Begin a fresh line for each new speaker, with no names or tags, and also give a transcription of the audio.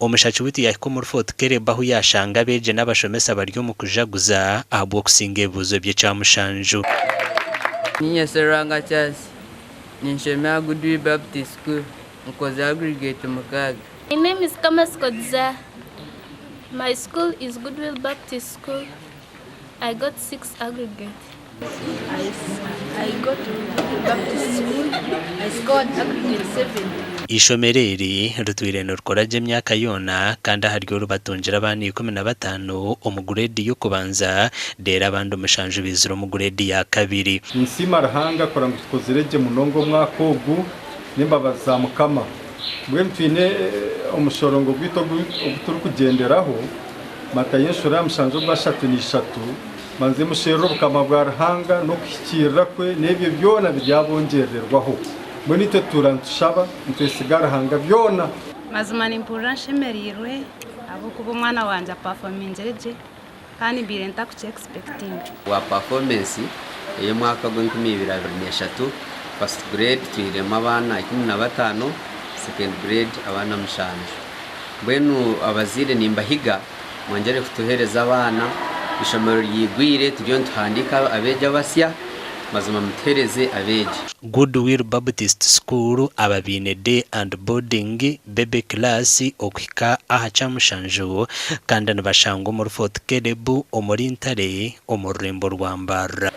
Omushaki witu yahika omuri Fort Caleb ahu yashanga abeegi n'abashomesa bari omu kujaguza ahabw'okusinga ebibuuzo by'ekyamushanju.
Niinye Serwanga Charles, ninshomera Goodwill Baptist School, nkoze aggregate mukaaga.
My name is Kamasiko Desire, my school is Goodwill Baptist School, I got six aggregate.
Eishomero eri ritwire nirikora gye emyaka yoona kandi aharyo ribatungire abaana 15 omu gureedi y'okubanza reero abandi mushanju baizire omu gureedi ya kabiri.
Ninsiima Ruhanga kurora ngu tukozire gye munonga omwaka ogu n'embabazi za Mukama. Mbwenu twine omushorongo gwaitu ogu turikugyenderaho, Matayo enshura ya mushanju ogwashatu na ishatu, Banze musherure obukama bwa Ruhanga n'okuhikiirira kwe, n'ebyo byona biryabongyererwaho. Mbwenu itwe tutuura nitushaba, nitwesiga Ruhanga byona.
Mazima nimpurira nshemereirwe ahabw'okuba omwana wangye apafomingire gye kandi mbaire ntakukyexpectinga.
Bwa performance ey'omwaka gw'enkumi ibiri abiri n'eshatu, first grade twihiremu abaana 15, second grade abaana mushanju. Mbwenu abazaire nimbahiga mwongyere kutuheereza abaana, eishomero ryigwire turiyo nituhandiika abeegi abasya, mazima mutuheereze abeegi.
Goodwill Baptist School aba baine day and boarding, baby class okuhika aha kyamushanju kandi nibashangwa omuri Fort Caleb omuri Ntare omu rurembo rwa Mbarara.